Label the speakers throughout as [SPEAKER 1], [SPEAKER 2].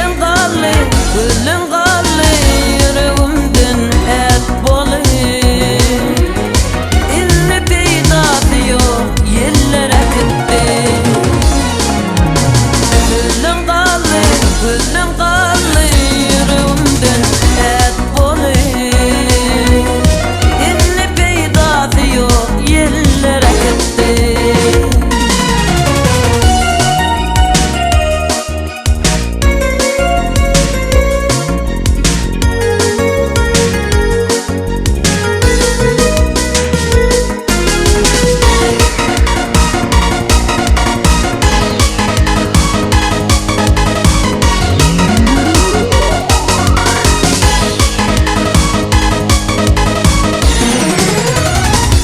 [SPEAKER 1] Sözleň galdy, gözleň galdy Ýüregimden ät boly. Indi peýdasy ýok, ýeller äkitdi. Sözleň galdy, gözleň galdy Ýüregimden ät boly. Indi peýdasy ýok, ýeller äkitdi.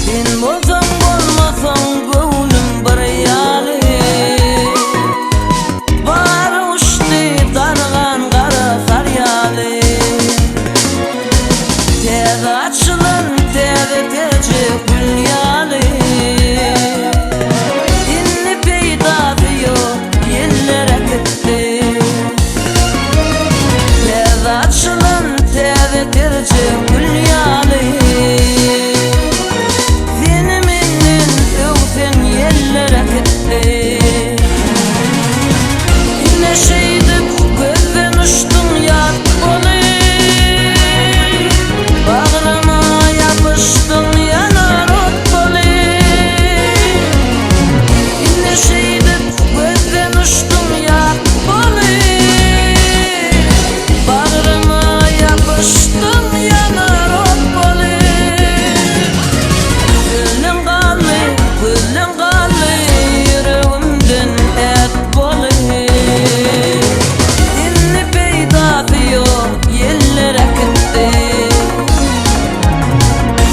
[SPEAKER 1] Sen bolsaň bolmasaň göwnüm bir ýaly. Bary uçdy dargan gara gar ýaly. Täze açylan täze terje gül ýaly. Indi peýdasy ýok ýeller äkitdi. Täze açylan täze terje gül ýaly. Seni menden öwsen ýeller äkitdi. Ine şeýdip gözden uçduň ýat bolyp. Bagryma ýapyşdyň ýanar ot bolyp. Ine şeýdip gözden uçduň ýat bolyp. Bagryma ýapyşdyň ýanar ot bolyp. Sözleň galdy, gözleň galdy Ýüregimden ät bolyp. Indi peýdasy ýok, ýeller äkitdi.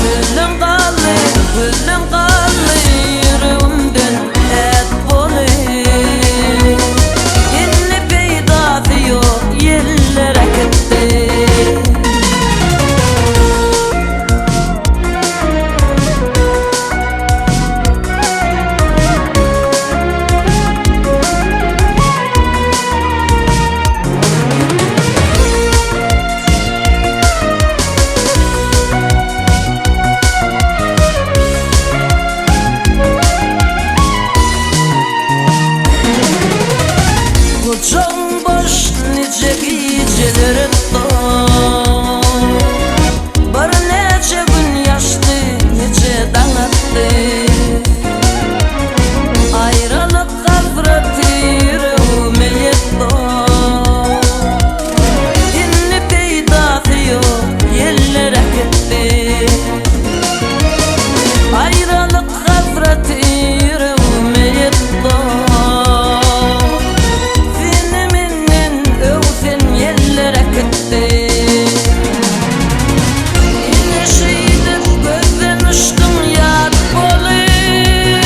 [SPEAKER 1] Sözleň galdy, gözleň galdy Ýüregimden ät bolyp. Indi peýdasy ýok, ýeller äkitdi. Gujagyň boş nice gijeler ötdi. Birnäçe gün ýaşdy, nice daň atdy. Aýralyk hasraty ýüregime ýetdi. Indi peýdasy ýok, ýeller äkitdi. Aýralyk hasraty ýüregime ýetdi. Seni menden öwsen ýeller äkitdi. Ine şeýdip gözden uçduň ýat bolyp.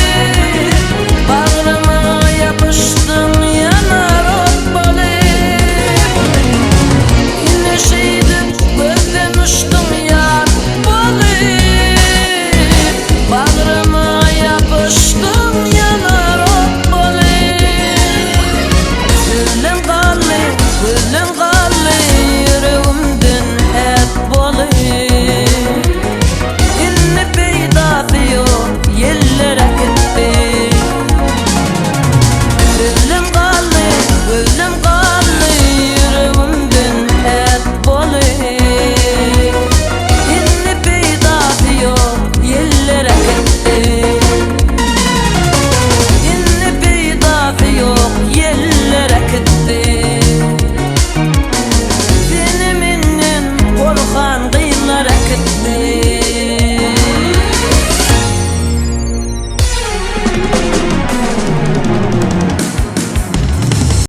[SPEAKER 1] Bagryma ýapyşdyň ýanar ot bolyp. Ine şeýdip gözden uçduň ýat bolyp. Bagryma ýapyşdyň ýanar ot bolyp. Sözleň galdy, gözleň galdy Ýüregimden ät bolyp. Indi peýdasy ýok, ýeller äkitdi. Sözleň.